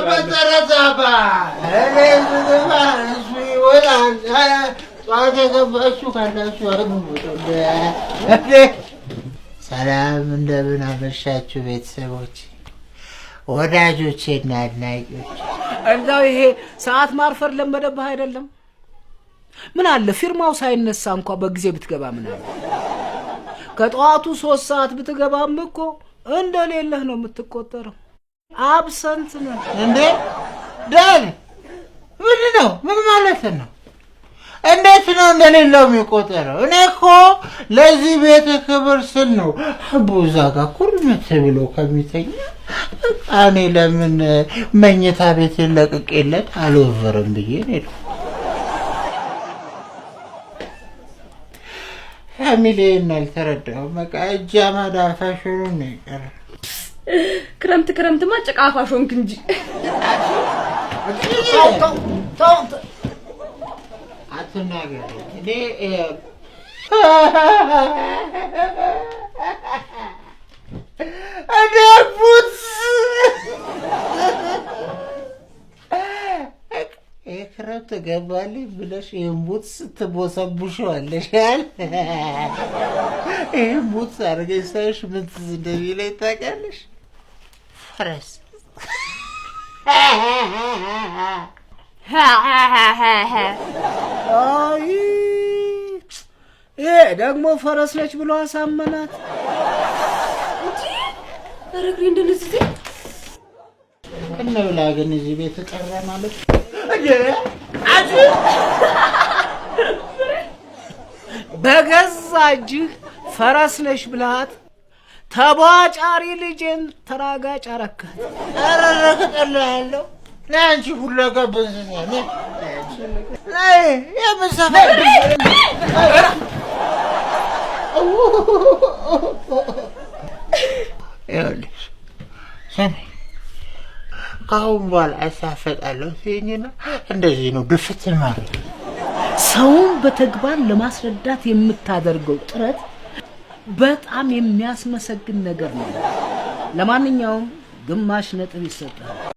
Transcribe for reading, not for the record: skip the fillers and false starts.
በተረዛባ እኔ ስገባ እሱ ይወጣል። ጠዋት የገባ እሱ ካላችሁ። ሰላም፣ እንደምን አመሻችሁ ቤተሰቦች፣ ወዳጆቼና አድናቂዎች። እንደው ይሄ ሰዓት ማርፈድ ለመደብህ አይደለም? ምን አለ ፊርማው ሳይነሳ እንኳ በጊዜ ብትገባ ምን አለ? ከጠዋቱ 3 ሰዓት ብትገባም እኮ እንደሌለህ ነው የምትቆጠረው። Absent ነህ። እንዴ ዳን፣ ምንድን ነው? ምን ማለት ነው? እንዴት ነው እንደሌለው የሚቆጠረው? እኔ እኮ ለዚህ ቤት ክብር ስል ነው። አቡ እዛ ጋር ኩርምት ብሎ ከሚተኛ በቃ እኔ ለምን መኝታ ቤቴን ለቅቄለት አልወቨርም ብዬ ነው። Family ን አልተረዳሁም። በቃ እጅ አማድ አፋሽ ሆኖ ነው የቀረው። ክረምት ክረምትማ ጭቃ አፋሽ ሆንክ እንጂ። ተው ተው ተው። አትናገሪ። እኔ እኔ ቡት የክረምት ገባልኝ ብለሽ ይህን ቡት ስትቦሰቡሸዋለሽ ያል ይህን ቡት አድርገሽ ሳይሽ ምን ትዝ እንደሚለኝ ታውቂያለሽ? ፈረስ። አይ፣ ይሄ ደግሞ ፈረስ ነች ብሎ አሳመናት። ኧረ እግሬ እንደነዚህ። እንብላ ግን እዚህ ቤት ቀረ ማለት በገዛ እጅህ ፈረስ ነሽ ብልሃት ተቧጫሪ ልጄን ተራጋጭ አረካት። ኧረ ረግጥልሃለሁ። ነይ አንቺ ሁለገብ እንስሳ፣ ነይ ነይ የምሰፋ። ይኸውልሽ ስሚ፣ ከአሁን በኋላ እሳፈጣለሁ ሲኝና እንደዚህ ነው ድፍት ማለት። ሰውን በተግባር ለማስረዳት የምታደርገው ጥረት በጣም የሚያስመሰግን ነገር ነው። ለማንኛውም ግማሽ ነጥብ ይሰጣል።